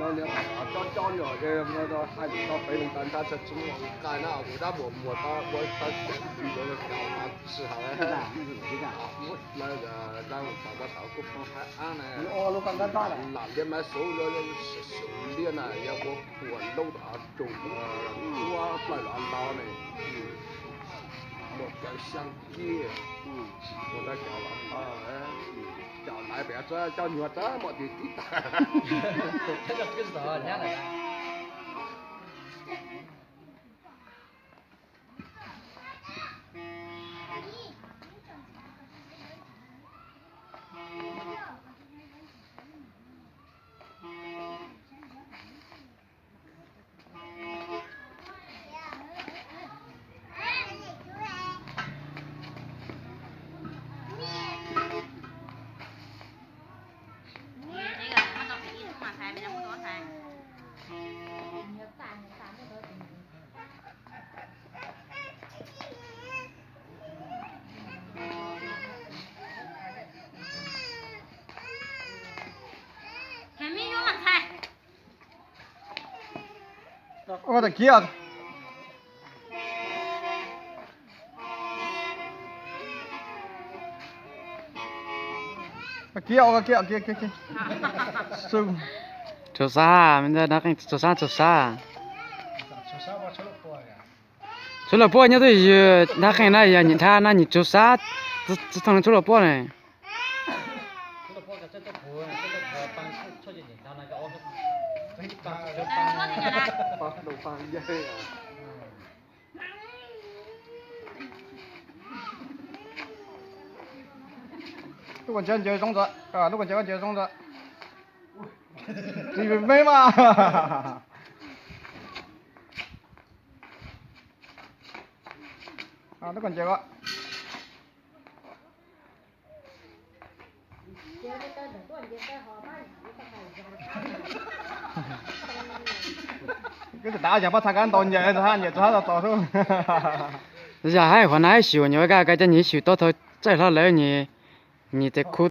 Cov cov nyuam hais lus tau peb lus tag nrho tsis muaj nqaij na, kuv dab muag muag tau ua tau tseem tsis hais. Muab dab tau tau kuj hais ab na, lam liab mas xub xub liab na, yog ua puas lub tug ua plaws los ntau ne, muaj cawv xyaa kiag, muaj dab cov los ntau, cov laiv pem cov nyuag txab muaj tis tib tag. Ua kiag, kiag, kiag, kiag, kiag. Tsaug sab, me ntxhais, dab qeej tsaug sab, tsaug sab. Tshuab lauj puaj nyob twj ywm, dab qeej na yog nyim dhab na nyim tsaug sab, tsis thooj tshuab lauj puaj ne. Lub kua ntsia ncaws zoo ntawd, lub kua ntsia ncaws zoo ntawd. Tsis me mas. Lub kua ntsia ko. Koj tsis tas yog pab txha kab ntaus ncaws, ncaws txog hab txaus txaus xwb. Yog hais qhov na ib xyum nyuam ka ka cov nyias xyum tau thaum txawj hlo lawm nyias, nyias tes khu